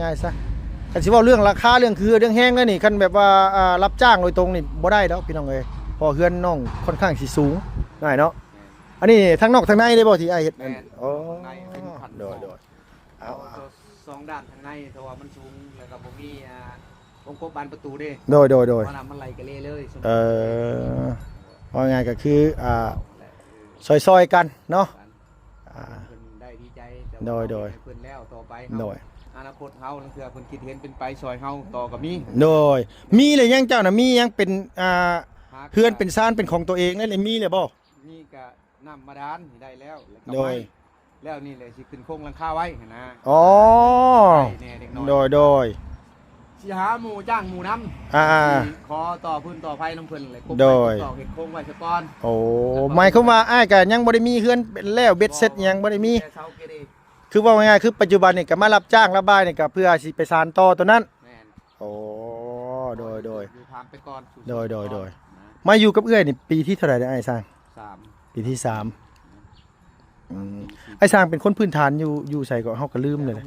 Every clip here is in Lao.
ງ່າຍຊະ. ຄັນຊິເວົ້າເລື່ອງລາຄາ ເລື່ອງຄືເຮືອນເລື່ອງແຮງແລ້ວນີ້ ຄັນແບບວ່າ ອ່າ ຮັບຈ້າງໂດຍຕົງນີ້ບໍ່ໄດ້ດອກພີ່ນ້ອງເອີຍ ເພາະເຮືອນນ້ອງຄ່ອນຂ້າງຊິສູງ ງ່າຍເນາະ. ອັນນີ້ທັງນອກທັງໃນເດ້ບໍ່ທີ່ອ້າຍເຮັດ? ແມ່ນ. ອໍ ທັງໃນເປັນຂັ້ນ ໂດຍ ສອງ ໂດຍ ເອົາ ສອງດ້ານທາງໃນ ເພາະວ່າມັນສູງ ແລ້ວກໍບໍ່ມີ ອ່າ ວົງກົບບານປະຕູເດ້. ໂດຍ ໂດຍ ໂດຍ. ເພາະວ່າມັນໄຫຼກະເລເລີຍ. ເອີ ເວົ້າງ່າຍກໍຄື ອ່າ ຊ່ອຍໆກັນເນາະ. ອ່າ ເພິ່ນໄດ້ດີໃຈ ແຕ່ວ່າ ໂດຍ ໂດຍ ເຮົາເຮັດໃຫ້ເພິ່ນແລ້ວ ຕໍ່ໄປເຮົາ ໂດຍ ອະນາຄົດເຮົາ ລາງເທື່ອເພິ່ນຄິດເຫັນເປັນໄປຊ່ອຍເຮົາຕໍ່ກໍມີ. ໂດຍ. ມີແລ້ວຍັງ ເຈົ້ານະ ມີຍັງເປັນ ອ່າ ເຮືອນເປັນຊານເປັນຂອງຕົວເອງນັ້ນ ມີແລ້ວບໍ່? ມີກະ ນ້ຳບາດານນີ້ໄດ້ແລ້ວ ແລ້ວກໍ ໂດຍ ໄມ້ ແລ້ວນີ້ແຫຼະຊິຂຶ້ນໂຄງຫຼັງຄາໄວ້ຫັ້ນນະ. ອໍ ໄດ້ແດ່ເລັກນ້ອຍ ໂດຍ ໂດຍ. ຊິຫາໝູ່ຈ້າງໝູ່ນຳ ອ່າໆ ຊິຂໍຕໍ່ພື້ນຕໍ່ໄພນຳເພິ່ນແຫຼະ ກົບ ໂດຍ ໄມ້ກົບຕອກ ເຮັດໂຄງໄວ້ສະກ່ອນ. ໂອ້ ແລ້ວກໍ ໝາຍຄວາມວ່າອ້າຍກໍຍັງບໍ່ໄດ້ມີເຮືອນເປັນແລ້ວເບັດເສັດຫຍັງ ບໍ່ໄດ້ມີ ແຕ່ເສົາເກເຣ. ຄືເວົ້າງ່າຍໆ ຄືປັດຈຸບັນນີ້ກໍມາຮັບຈ້າງລະບາຍນີ້ ກໍເພື່ອຊິໄປສານຕໍ່ຕົວນັ້ນ. ແມ່ນ. ໂອ້ ໂດຍ ໂດຍ ຢູ່ຖາມໄປກ່ອນ ໂດຍ ໂດຍ ໂດຍ ນະ. ມາຢູ່ກັບເອື້ອຍນີ້ປີທີເທົ່າໃດແລ້ວອ້າຍຊ່າງ? ສາມ ປີທີສາມ. ອືມ ອ້າຍຊ່າງເປັນຄົນພື້ນຖານຢູ່ ຢູ່ໃສກໍ ເຮົາກໍລືມເລີຍ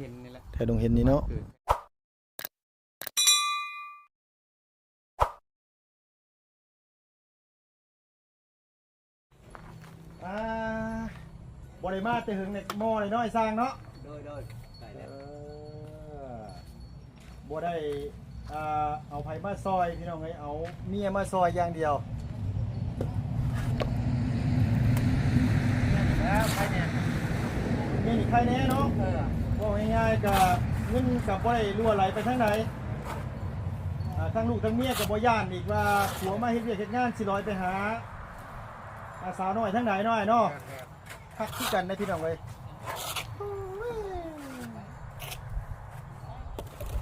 ແຖວດົງເຫັນນີ້ແຫຼະ ແຖວດົງເຫັນນີ້ເນາະ. ອ່າ ບໍ່ໄດ້ມາແຕ່ເຫິງແລ້ວ ໝໍ້ນ້ອຍຊ່າງເນາະ. ໂດຍ ໂດຍ ໃສ່ແລ້ວ ເອີ ບໍ່ໄດ້ ອ່າ ເອົາໃຜມາຊ່ອຍພີ່ນ້ອງເອີຍ ເອົາເມຍມາຊ່ອຍຢ່າງດຽວ. ແມ່ນແລ້ວ ໃຄແນ່ ແມ່ນນີ້ໃຄແນ່ເນາະ. ເອີ ເວົ້າງ່າຍໆ ກະເງິນກະບໍ່ໄດ້ຮົ່ວໄຫຼໄປທາງໃດ ອ່າ ທັງລູກທັງເມຍກໍບໍ່ຢ້ານອີກວ່າຜົວມາເຮັດວຽກເຮັດງານຊິລອຍໄປຫາ ອ່າ ສາວນ້ອຍທາງໃດເນາະອ້າຍເນາະ. ແມ່ນໆ ຄັກຄືກັນເດ້ພີ່ນ້ອງເອີຍ.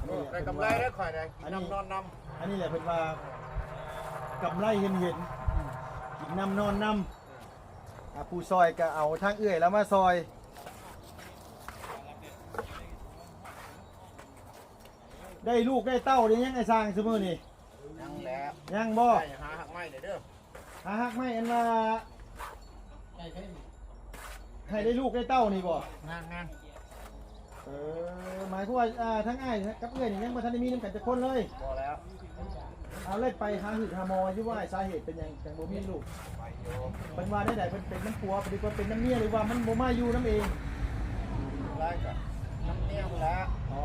ໂອ້ ໄດ້ກຳໄລເດ້ຂ້ອຍໄດ້ ກິນນຳນອນນຳ. ອັນນີ້ແຫຼະເພິ່ນວ່າ ກຳໄລເຫັນໆ ກິນນຳນອນນຳ. ອ່າ ຜູ້ຊ່ອຍກໍເອົາທາງເອື້ອຍລາວມາຊ່ອຍ. ໄດ້ລູກໄດ້ເຕົ້າໄດ້ຫຍັງອ້າຍຊ່າງຊຸມື້ນີ້? ຍັງແຫຼະ ຍັງບໍ່? ໄປຫາຮາກໄມ້ເດີ ຫາຮາກໄມ້ ອັນວ່າໃຫ້ໄດ້ລູກໄດ້ເຕົ້ານີ້ບໍ່? ແມ່ນໆ. ເອີ ໝາຍຄວາມວ່າ ອ່າ ທັງອ້າຍກັບເອື້ອຍນີ້ຍັງບໍ່ທັນໄດ້ມີນຳກັນຈັກຄົນເລີຍ? ບໍ່ແລ້ວ. ເອົາ ແລ້ວໄປຫາຫືດຫາໝໍຢູ່ບໍ່ອ້າຍ? ສາເຫດເປັນຫຍັງຈັ່ງບໍ່ມີລູກ? ໄປຢູ່. ເພິ່ນວ່າແນວໃດ? ເພິ່ນເປັນນຳຜົວ ຫຼືວ່າເປັນນຳເມຍ ຫຼືວ່າມັນບໍ່ມາຢູ່ນຳເອງ? ຫຼາຍກໍນຳເມຍພຸ້ນແຫຼະ. ອໍ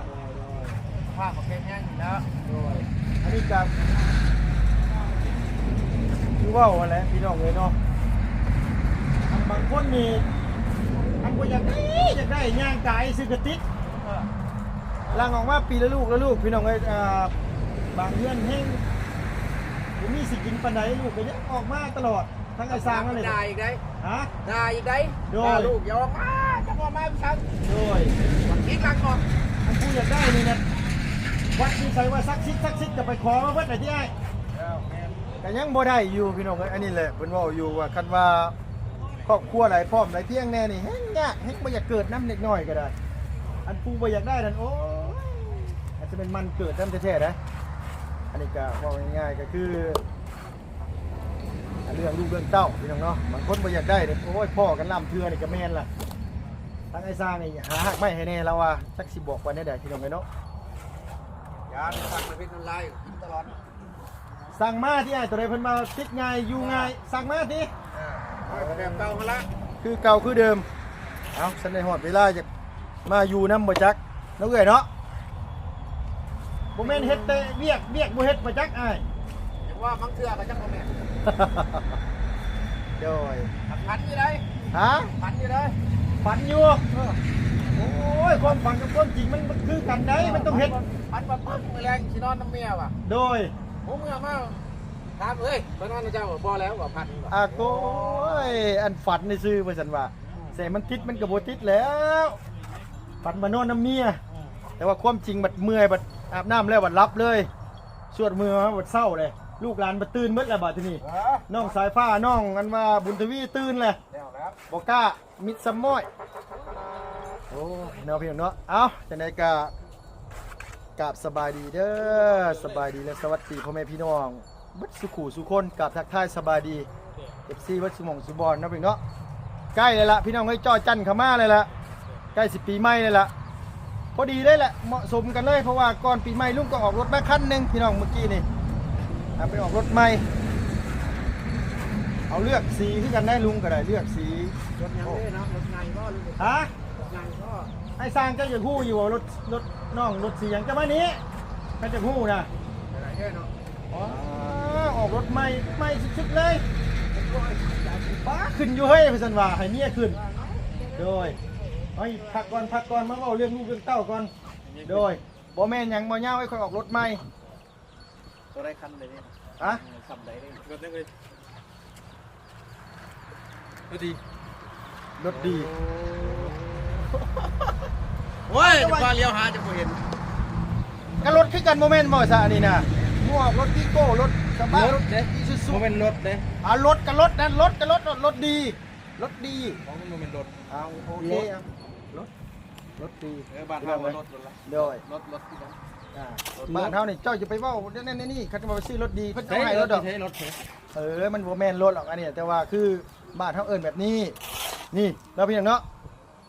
ໂດຍໆ ສະພາບບໍ່ແຂງແຮງຢູ່ແລ້ວ. ໂດຍ ອັນນີ້ກໍຄືເວົ້າຫັ້ນແຫຼະພີ່ນ້ອງເອີຍເນາະ ອັນບາງຄົນນີ້ ອັນບໍ່ຢາກໄດ້ ຢາກໄດ້ ຍ່າງກາຍຊື່ກະຕິດ ເອີ ຫຼັງອອກມາປີລະລູກລະລູກ ພີ່ນ້ອງເອີຍ. ອ່າ ບາງເຮືອນແຮງບໍ່ມີຊິກິນປານໃດ ລູກກໍຍັງອອກມາຕະຫຼອດ. ທັງອ້າຍຊ່າງນັ້ນແຫຼະ ດ່າອີກໄດ໋. ຮະ? ດ່າອີກໄດ໋. ໂດຍ ດ່າລູກ ຢ່າອອກມາ ຈະອອກມາໄປຊັ້ນ. ໂດຍ ບັກອີກຫຼັງອອກ ອັນຜູ້ຢາກໄດ້ນີ້ນະ ວັດຢູ່ໃສວ່າສັກສິດ ສັກສິດ ກໍໄປຂໍມາເບິດແຫຼະຕິອ້າຍ. ແມ່ນ ກໍຍັງບໍ່ໄດ້ຢູ່ພີ່ນ້ອງເອີຍ. ອັນນີ້ແຫຼະເພິ່ນເວົ້າຢູ່ວ່າ ຄັນວ່າຄອບຄົວໃດພ້ອມໃດພຽງແນ່ນີ້ ແຮງຍາກ ແຮງບໍ່ຢາກເກີດນຳເດັກນ້ອຍກໍໄດ້. ອັນຜູ້ບໍ່ຢາກໄດ້ນັ້ນ ໂອ້ຍ ອາດຈະແມ່ນມັນເກີດນຳແທ້ໆໄດ໋. ອັນນີ້ກໍເວົ້າງ່າຍໆ ກໍຄື ເລື່ອງລູກເລື່ອງເຕົ້າພີ່ນ້ອງເນາະ ບາງຄົນບໍ່ຢາກໄດ້ເດ້. ໂອ້ຍ ພໍ້ກັນລ້ານເທື່ອນີ້ກໍແມ່ນລະ. ທາງອ້າຍຊ່າງນີ້ຫາຮາກໄມ້ໃຫ້ແດ່ ລາວວ່າ ຈັກຊິບອກວ່າແນວໃດພີ່ນ້ອງເອີຍເນາະ. ຢ່າໄປສັກໄປເປັນນ້ຳລາຍກິນຕະຫຼອດ. ສັ່ງມາຕິອ້າຍ ຕົວໃດເພິ່ນວ່າຕິດງ່າຍຢູ່ງ່າຍ ເອີ ສັ່ງມາຕິ. ເອີ ແບບເກົ່າຫັ້ນລະ ຄືເກົ່າຄືເດີມ. ເອົ້າ ຊັ້ນໄດ້ຮອດເວລາຈະ ມາຢູ່ນຳບໍ່ຈັກເນາະເອື້ອຍເນາະ. ບໍ່ແມ່ນເຮັດແຕ່ວຽກ ວຽກບໍ່ເຮັດບໍ່ຈັກອ້າຍ. ຢ່າວ່າບາງເທື່ອກໍຈັກບໍ່ແມ່ນ. ໂດຍ ຝັນຢູ່ໃດ໋. ຮະ? ຝັນຢູ່ໃດ໋. ຝັນຢູ່. ເອີ ໂອ້ຍ ຄວາມຝັນກັບຄວາມຈິງມັນ ມັນຄືກັນໃດ໋. ເອີ ມັນຕ້ອງເຮັດ. ຝັນວ່າປຶ້ງ ມື້ແລງຊິນອນນຳເມຍວ່າ. ໂດຍ ຫົວເມືອມາ ຖາມ ເອີຍ ໄປນອນນຳເຈົ້າບໍ່? ແລ້ວວ່າ ຝັນວ່າ. ອາໂກຍ ອັນຝັນຊື່ໆ ວ່າຊັ້ນວ່າ. ແຕ່ມັນຕິດມັນກໍບໍ່ຕິດແລ້ວ ຝັນວ່ານອນນຳເມຍ. ອືມ ແຕ່ວ່າຄວາມຈິງບັດເມື່ອຍ ບັດອາບນ້ຳແລ້ວບັດຫຼັບເລີຍ. ສວດມື້ມາບັດເຊົ້າເດ້ ລູກຫຼານບັດຕື່ນເບິດແລ້ວບາດທີນີ້. ເອີ ນ້ອງສາຍຟ້າ ນ້ອງອັນວ່າບຸນທະວີຕື່ນແລ້ວ. ແລ້ວແລ້ວ ບໍ່ກ້າ ມິດຊຳມ້ອຍ. ໂອ້ຍ ເນາະ ພີ່ນ້ອງເນາະ. ເອົ້າ ຈັ່ງໃດກໍກາບສະບາຍດີເດີ ສະບາຍດີ ແລະ ສະຫວັດດີພໍ່ແມ່ພີ່ນ້ອງ ເບິດສູ່ຄູ່ສູ່ຄົນ ກາບທັກທາຍສະບາຍດີ ເອັຟຊີ ເບິດສູ່ໝ່ອງສູ່ບ່ອນເນາະພີ່ນ້ອງເນາະ. ໃກ້ແລ້ວລະພີ່ນ້ອງເອີຍ ຈໍ້ຈັ້ນເຂົ້າມາແລ້ວລະ ໃກ້ຊິປີໃໝ່ແລ້ວລະ. ພໍດີເລີຍແຫຼະ ເໝາະສົມກັນເລີຍ ເພາະວ່າກ່ອນປີໃໝ່ລຸງກໍອອກລົດມາຄັນໜຶ່ງພີ່ນ້ອງ ມື້ກີ້ນີ້ ອ່າ ໄປອອກລົດໃໝ່ ເອົາເລືອກສີຄືກັນໄດ໋ ລຸງກໍໄດ້ເລືອກສີ ລົດຫຍັງເດ້ເນາະ ລົດໃຫຍ່ບໍ່ ຫຼື ຮະ? ລົດໃຫຍ່ບໍ່? ອ້າຍຊ່າງເຈົ້າຢາກຮູ້ຢູ່ບໍ່ ລົດ ລົດນ້ອງລົດສີຫຍັງ ເຈົ້າມານີ້ ຄັນຢາກຮູ້ນະ ໄດ້ເດີເນາະ ອໍ ອອກລົດໃໝ່ ໃໝ່ສຸດໆເລີຍ ປ້າ ຂຶ້ນຢູ່ເຮີ້ຍ ວ່າຊັ້ນວ່າ ໃຫ້ເມຍຂຶ້ນ ໂດຍ ເອົາ ພັກກ່ອນ ພັກກ່ອນ ມາເວົ້າເລື່ອງລູກເລື່ອງເຕົ້າກ່ອນ ໂດຍ ບໍ່ແມ່ນຫຍັງ ບໍ່ຍາວ ຂ້ອຍອອກລົດໃໝ່ ໂຕໃດຄັນໃດນີ້ ຮະ? ຊ່ຳໃດນີ້ ລົດຫຍັງເອີຍ? ລົດດີ ລົດດີ ໂອ້ຍ ວ່າຫຼຽວຫາຈະບໍ່ເຫັນ ກໍລົດຄືກັນບໍ່ແມ່ນບໍ່ຊະ ອັນນີ້ນະ ໝວກ ລົດວີໂກ້ ລົດກະບະ ລົດເດ້ ອີຊູຊູ ບໍ່ແມ່ນລົດເດ້ ອ່າ ລົດກໍລົດນັ້ນ ລົດກໍລົດ ລົດດີ ລົດດີ ຂອງມັນບໍ່ແມ່ນລົດ ເອົາ ໂອເຄ ລົດ ລົດ ລົດດີ ເອີ ບ້ານເຮົາວ່າລົດ ລົດລະ ໂດຍ ລົດ ລົດຄືກັນ ອ່າ ລົດ ບ້ານເຮົານີ້ ເຈົ້າຈະໄປເວົ້າແນວນັ້ນແນວນີ້ ຄັນວ່າໄປຊື້ລົດດີ ເພິ່ນຈະໃຫ້ລົດດອກ ເອີ ມັນບໍ່ແມ່ນລົດດອກ ອັນນີ້ ແຕ່ວ່າຄືບ້ານເຮົາເອີ້ນແບບນີ້ ນີ້ເນາະ ພີ່ນ້ອງເນາະ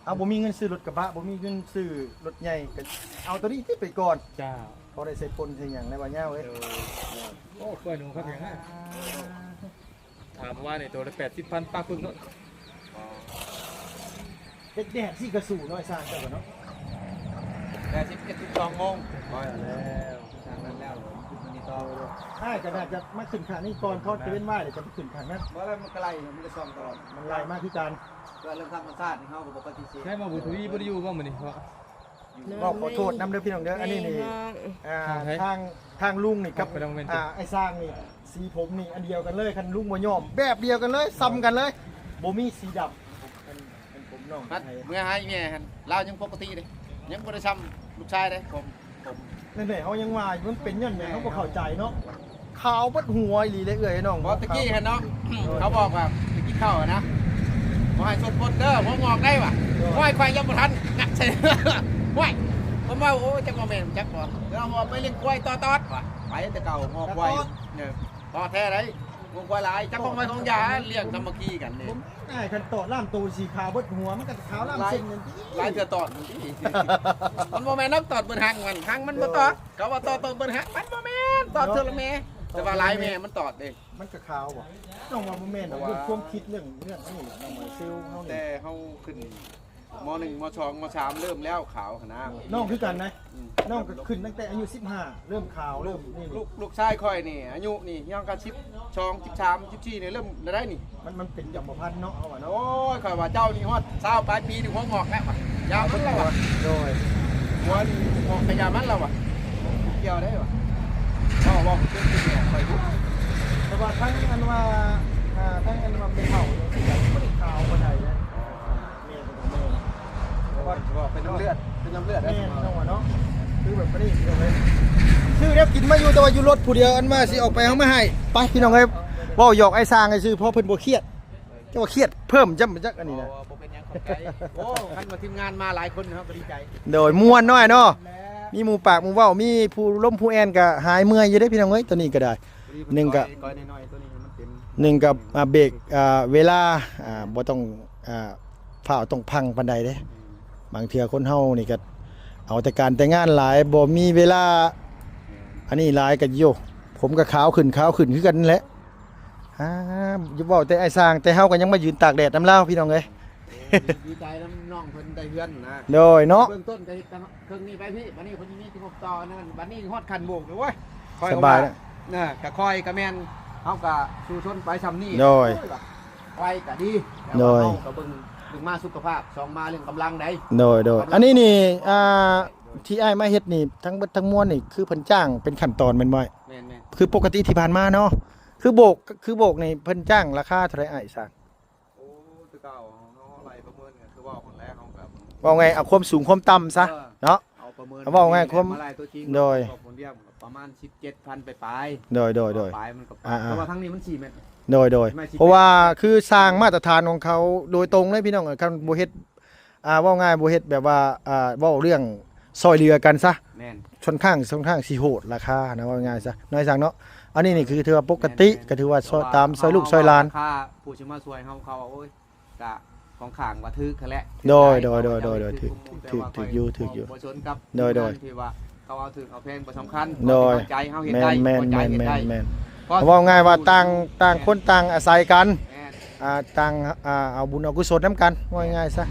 ເຮົາບໍ່ມີເງິນຊື້ລົດກະບະ ບໍ່ມີເງິນຊື້ລົດໃຫຍ່ ກໍເອົາໂຕນີ້ຕິໄປກ່ອນ ເຈົ້າ ພໍໄດ້ໃສ່ປົນໃສ່ຫຍັງໄດ້ວ່າຍາວເອີຍ ໂດຍ ໂອ້ ກ້ວຍໜູຄັກຫຍັງນະ ອ່າ ຖາມວ່ານີ້ໂຕລະແປດສິບພັນ ປາກປຶ້ງເນາະ ເຮັດແດດຊິກະສູ້ນ້ອຍຊ່າງເຈົ້າກໍເນາະ ແປດສິບເອັດ ສິບສອງໂມງ ໄປແລ້ວ ທາງນັ້ນແລ້ວ ຂຶ້ນມານີ້ຕໍ່ ອ້າຍກໍໜ້າຈະມາຂຶ້ນຂ້າງນີ້ກ່ອນ ເພາະຕາເວັນວາຍແລ້ວຈະໄປຂຶ້ນຂ້າງນັ້ນ ບໍ່ແລ້ວ ມັນກໍໄລ່ ມັນກໍສ່ອງຕະຫຼອດ ມັນໄລ່ມາຄືກັນ ເພື່ອເລື່ອງທຳມະຊາດນີ້ເຮົາກໍບໍ່ປະຕິເສດ ໃຊ່ບໍ່ ບຸນທະວີບໍ່ໄດ້ຢູ່ບໍ່ມື້ນີ້ ເພາະ ເວົ້າຂໍໂທດນຳເດີພີ່ນ້ອງເດີ ອັນນີ້ນີ້ ອ່າ ທາງ ທາງລຸງນີ້ກັບ ອ່າ ອ້າຍຊ່າງນີ້ ສີຜົມນີ້ອັນດຽວກັນເລີຍ ຄັນລຸງບໍ່ຍອມ ແບບດຽວກັນເລີຍ ສ່ຳກັນເລີຍ ບໍ່ມີສີດຳ ອັນ ອັນຜົມນ້ອງ ເມື່ອຫາອີແມ່ຫັ້ນ ລາວຍັງປົກກະຕິເດ້ ຍັງບໍ່ໄດ້ສ່ຳລູກຊາຍເດ້ ຜົມ ຜົມ ນັ້ນແຫຼະ ເຮົາຍັງວ່າຢູ່ ມັນເປັນຍ້ອນຫຍັງ ເຮົາບໍ່ເຂົ້າໃຈເນາະ ຂາວເບິດຫົວອີ່ຫຼີເລີຍເອື້ອຍນ້ອງ ບໍ່ ຕະກີ້ຫັ້ນເນາະ ເຂົາບອກວ່າໄປກິນເຂົ້າຫັ້ນນະ ບໍ່ໃຫ້ສົດປົນເດີ ຫົວງອກໄດ້ວ່າ ໂອ້ຍ ໂອ້ຍ ຂ້ອຍຍັງບໍ່ທັນ ງັດໃສ່ ໂອ້ຍ ເພິ່ນເວົ້າ ໂອ້ ຈັກວ່າແມ່ນຈັກບໍ່ ລາວວ່າໄປລ້ຽງຄວາຍຕໍ່ຕອດວ່າ ໄປແຕ່ເກົ່າງອກຄວາຍ ເອີ ຕໍ່ແທ້ໄດ໋ ງົວຄວາຍຫຼາຍ ຈັກຂອງໃຜຂອງຢາ ລ້ຽງສາມັກຄີກັນນີ້ ອ້າຍ ຄັນຕອດລ້າມໂຕສີຂາວເບິດຫົວ ມັນກໍຂາວລ້າມເສັ້ນນັ້ນຕິ ຫຼາຍເທື່ອຕອດມັນຕິ ມັນບໍ່ແມ່ນນຳຕອດເບິດຫາງມັນ ຫາງມັນບໍ່ຕອດ ເຂົາວ່າຕອດ ຕອດເບິດຫາງ ມັນບໍ່ແມ່ນ ຕອດເທື່ອລະແມ່ ແຕ່ວ່າຫຼາຍແມ່ມັນຕອດເດ້ ມັນກໍຂາວບໍ່ ນ້ອງວ່າບໍ່ແມ່ນດອກ ເລື່ອງຄວາມຄິດ ເລື່ອງ ເລື່ອງອັນນີ້ ນ້ອງວ່າເຊວເຮົານີ້ ແຕ່ເຮົາຂຶ້ນ ມໍໜຶ່ງ ມໍສອງ ມໍສາມ ເລີ່ມແລ້ວຂາວຫັ້ນນະ ນ້ອງຄືກັນນະ ອືມ ນ້ອງກໍຂຶ້ນຕັ້ງແຕ່ອາຍຸສິບຫ້າ ເລີ່ມຂາວ ເລີ່ມນີ້ ລູກ ລູກຊາຍຂ້ອຍນີ້ ອາຍຸນີ້ຍັງກະສິບສອງ ສິບສາມ ສິບສີ່ ນີ້ ເລີ່ມໄດ້ນີ້ ມັນ ມັນເປັນກຳມະພັນເນາະ ເຮົາວ່າເນາະ ໂອ້ຍ ຂ້ອຍວ່າເຈົ້ານີ້ຮອດຊາວປາຍປີນີ້ ຫົວງອກແລ້ວວ່າ ຢ່າມັນແລ້ວວ່າ ໂດຍ ຫົວນີ້ອອກກະຢ່າມັນແລ້ວວ່າ ບໍ່ກ່ຽວໄດ້ວ່າ ເວົ້າ ເວົ້າເປັນເລື່ອງໄປ ແຕ່ວ່າທັງອັນວ່າ ອ່າ ທັງອັນວ່າເປັນເຖົ້າ ບໍ່ໄດ້ຂາວປານໃດເດ້ ແມ່ນ ເພາະວ່າເປັນນ້ຳເລືອດ ເປັນນ້ຳເລືອດ ແມ່ນ ເນາະ ຄືແບບນີ້ ຊື້ແນວກິນມາຢູ່ ແຕ່ວ່າຢູ່ລົດຜູ້ດຽວ ອັນວ່າຊິອອກໄປເອົາມາໃຫ້ ໄປພີ່ນ້ອງເອີຍ ເວົ້າຫຍອກອ້າຍຊ່າງຊື່ໆ ເພາະເພິ່ນບໍ່ຄຽດ ເຈົ້າວ່າຄຽດເພີ່ມຈ້ຳຈັກອັນນີ້ນະ ບໍ່ ບໍ່ເປັນຫຍັງ ຂອບໃຈ ໂອ້ ຄັນວ່າທີມງານມາຫຼາຍຄົນເຮົາກໍດີໃຈ ໂດຍ ມ່ວນເນາະ ເນາະ ມີໝູ່ປາກໝູ່ເວົ້າ ມີຜູ້ລົມຜູ້ແອ່ນກໍຫາຍເມື່ອຍຢູ່ເດ້ພີ່ນ້ອງເອີຍ ໂຕນີ້ກໍໄດ້ ໜຶ່ງກໍ ໜຶ່ງກໍ ອ່າ ເບກ ອ່າ ເວລາ ອ່າ ບໍ່ຕ້ອງ ອ່າ ຟ້າວຕ້ອງພັ່ງປານໃດເດ້ ບາງເທື່ອຄົນເຮົານີ້ກໍເອົາແຕ່ການແຕ່ງານຫຼາຍ ບໍ່ມີເວລາ ອັນນີ້ຫຼາຍກໍ ໂຢ ຜົມກໍຂາວຂຶ້ນ ຂາວຂຶ້ນຄືກັນແຫຼະ ອ່າ ຢ່າເວົ້າແຕ່ອ້າຍຊ່າງ ແຕ່ເຮົາກໍຍັງມາຢືນຕາກແດດນຳລາວ ພີ່ນ້ອງເອີຍ ໂອ້ ດີໃຈນຳນ້ອງເພິ່ນໄດ້ເຮືອນນະ ໂດຍເນາະ ເບື້ອງຕົ້ນກໍເຮັດເຄິ່ງນີ້ໄປພີ່ ບັດນີ້ເພິ່ນມີທີ່ພົບຕໍ່ນັ້ນ ບັດນີ້ຮອດຂັ້ນໂບກເລີຍ ໂອ້ຍ ຂ້ອຍ ສະບາຍ ວ່າ ເອີ ກະຂ້ອຍກະແມ່ນ ເຮົາກະສູ້ຊົນໄປຊ່ຳນີ້ ໂດຍ ໂອ້ຍ ວ່າໄວກະດີ ແຕ່ວ່າ ໂດຍ ເຮົາກະເບິ່ງ ໜຶ່ງມາສຸຂະພາບ ສອງມາເລື່ອງກຳລັງໃດ ໂດຍ ໂດຍ ກຳລັງ ອັນນີ້ນີ້ ອ່າ ທີ່ອ້າຍມາເຮັດນີ້ ທັງເບິດທັງມວນນີ້ ຄືເພິ່ນຈ້າງເປັນຂັ້ນຕອນແມ່ນບໍ່? ແມ່ນໆ ຄືປົກກະຕິທີ່ຜ່ານມາເນາະ ຄືໂບກ ຄືໂບກນີ້ເພິ່ນຈ້າງລາຄາເທົ່າໃດອ້າຍຊ່າງ? ໂອ້ ແຕ່ເກົ່າເຮົາໄລ່ປະເມີນ ຄືເວົ້າຫັ້ນແຫຼະ ເຮົາກໍ ເວົ້າໄງ ເອົາຄວາມສູງຄວາມຕ່ຳຊະ ເອີ ເນາະ ເອົາປະເມີນ ເວົ້າໄງ ຄວາມ ມາໄລ່ຕົວຈິງ ໂດຍ ປະມານສິບເຈັດພັນປາຍໆ ໂດຍໆໆ ປາຍມັນກໍ ອ່າໆ ແຕ່ວ່າທາງນີ້ມັນສີ່ແມັດ ໂດຍໆ ເພາະວ່າຄືຊ່າງມາດຕະຖານຂອງເຂົາໂດຍຕົງເລີຍ ພີ່ນ້ອງເອີຍ ຄັນບໍ່ເຮັດ ອ່າ ເວົ້າງ່າຍ ບໍ່ເຮັດແບບວ່າ ອ່າ ເວົ້າເລື່ອງຊ່ອຍເຫຼືອກັນຊະ ແມ່ນ ຂ້ອນຂ້າງ ຂ້ອນຂ້າງຊິໂຫດລາຄານະ ເວົ້າງ່າຍຊະ ນ້ອຍຊ່າງເນາະ ອັນນີ້ນີ້ຄືຖືວ່າປົກກະຕິ ແມ່ນໆ ກໍຖືວ່າຊ່ອຍ ເພາະວ່າ ຕາມຊ່ອຍລູກຊ່ອຍຫຼານ ເຮົາເວົ້າລາຄາ ຜູ້ຊິມາຊ່ວຍເຮົາ ເຂົາວ່າ ໂອ້ຍ ກະຂ ສອງຂ້າງວ່າຖືກຫັ້ນແຫຼະ. ໂດຍ ຖືກໃຈ ໂດຍ ໂດຍ ໂດຍ ໂດຍ ຖືກ ຖືກ ຖືກຢູ່ ຖືກຢູ່ ບໍ່ສົນກັບ ໂດຍ ໂດຍ ທີ່ວ່າເຂົາເອົາຖືກເອົາແພງບໍ່ສຳຄັນ. ໂດຍ ເວົ້າໃຫ້ເຂົ້າໃຈເຮົາເຮັດໄດ້ ແມ່ນ ເຂົ້າໃຈເຮັດໄດ້ ແມ່ນ ແມ່ນ ເພາະວ່າງ່າຍວ່າຕ່າງ ຕ່າງຄົນຕ່າງອາໄສກັນ ແມ່ນ ອ່າ ຕ່າງ ອ່າ ເອົາບຸນເອົາກຸສົນນຳກັນ ວ່າງ່າຍຊະ.